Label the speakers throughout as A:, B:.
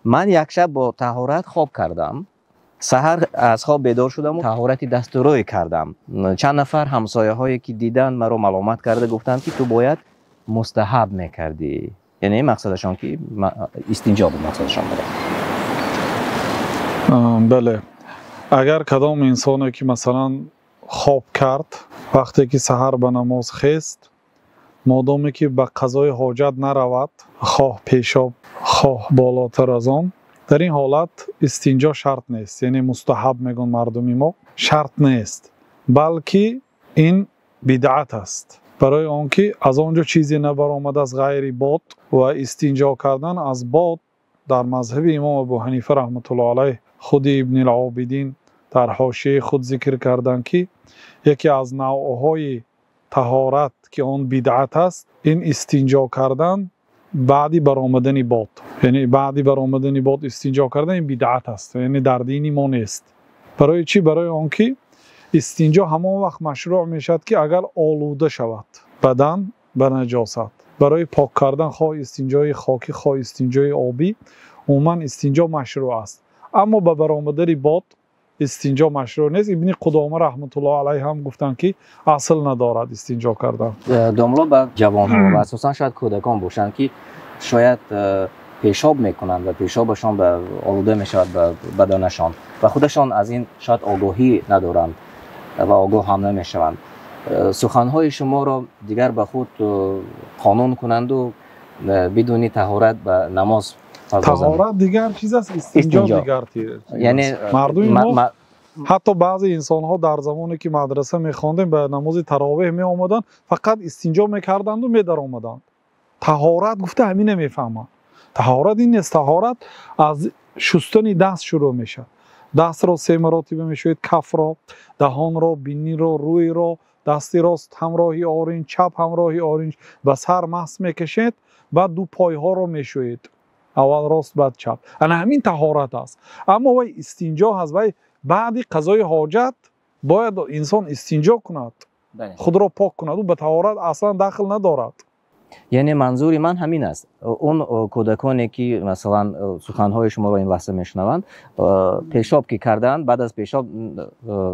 A: Ман як шаб бо таҳорат хоб кардам, саҳар аз хоб бедор шудаму таҳорати дасту рӯй кардам. Чанд нафар ҳамсояҳое ки диданд, маро маломат карда гуфтанд, ки ту бояд мустаҳаб мекардӣ. Яъне мақсадашон ки истинҷо буд мақсадашон буда.
B: Бале, агар кадом инсоне ки, масалан, хоб кард, вақте ки саҳар ба намоз хест, модоме ки ба қазои ҳоҷат наравад, хоҳ пешоб, хоҳ болотар аз он, дар ин ҳолат истинҷо шарт нест, яъне мустаҳаб мегӯянд мардуми мо, шарт нест, балки ин бидъат аст, барои он ки аз он ҷо чизе набаромадааст ғайри бод. Ва истинҷо кардан аз бод дар мазҳаби имом Абу Ҳанифа раҳматуллоҳ алайҳ, худи Ибни Обидин дар ҳошияи худ зикр карданд, ки яке аз навъҳои таҳорат, ки он бидъат аст, ин истинҷо кардан баъди баромадани бод, яъне баъди баромадани бод истинҷо кардан ин бидъат аст, яъне дар дини мо нест. Барои чӣ? Барои он ки истинҷо ҳамон вақт машрӯъ мешавад, ки агар олуда шавад бадан ба наҷосат, барои пок кардан, хоҳ истинҷои хокӣ, хоҳ истинҷои обӣ, умуман истинҷо машрӯъ аст, аммо ба баромадани бод истинҷо машрӯъ нест. Ибни Қудома раҳматуллоҳ алайҳ ҳам гуфтанд, ки асл надорад истинҷо кардан.
A: Домло, ба ҷавонҳо ва асосан шояд кӯдакон бошанд, ки шояд пешоб мекунанд ва пешобашон ба олуда мешавад ба баданашон ва худашон аз ин шояд огоҳӣ надоранд ва огоҳ ҳам намешаванд, суханҳои шуморо дигар ба худ қонун кунанду бидуни таҳорат ба намоз.
B: Таҳорат дигар чиз аст, истинҷо дигар.
A: Яъне
B: мардуми мо, ҳатто баъзе инсонҳо дар замоне ки мадраса мехондем, ба намози таровеҳ меомаданд, фақат истинҷо мекарданду медаромаданд. Таҳорат гуфта ҳамина мефаҳманд. Таҳорат ин нест. Таҳорат аз шустани даст шурӯъ мешавад. Дастро се маротиба мешӯед, кафро, даҳонро, биниро, рӯйро, дасти рост ҳамроҳи оринҷ, чап ҳамроҳи оринҷ, ба сар масҳ мекашед, баъд ду пойҳоро мешӯед, аввал рост, баъд чап. Ана ҳамин таҳорат аст. Аммо вай истинҷо ҳаст, вай баъди қазои ҳоҷат бояд инсон истинҷо кунад, худро пок кунад, ӯ ба таҳорат аслан дахл надорад.
A: Яъне манзури ман ҳамин аст: он кӯдаконе ки, масалан, суханҳои шуморо ин лаҳза мешунаванд, пешоб ки карданд, баъд аз пешоб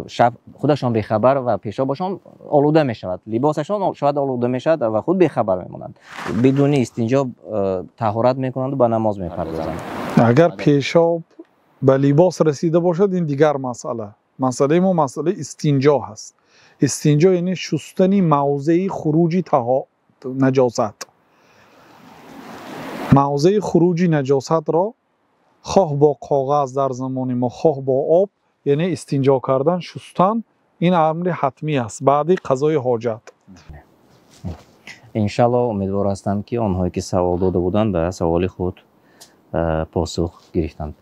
A: шаб худашон бехабар ва пешобашон олуда мешавад, либосашон шояд олуда мешавад ва худ бехабар мемонанд, бидуни истинҷо таҳорат мекунанду ба намоз мепардозанд.
B: Агар пешоб ба либос расида бошад, ин дигар масъала. Масъалаи мо масъалаи истинҷо ҳаст. Истинҷо яъне шустани мавзеи хуруҷи наҷосат. Мавзеи хуруҷи наҷосатро хоҳ бо коғаз дар замони мо, хоҳ бо об, яъне истинҷо кардан, шустан, ин амри ҳатмӣ аст баъди қазои ҳоҷат.
A: Иншалло, умедвор ҳастам, ки онҳое ки савол дода буданд, ба саволи худ посух гирифтанд.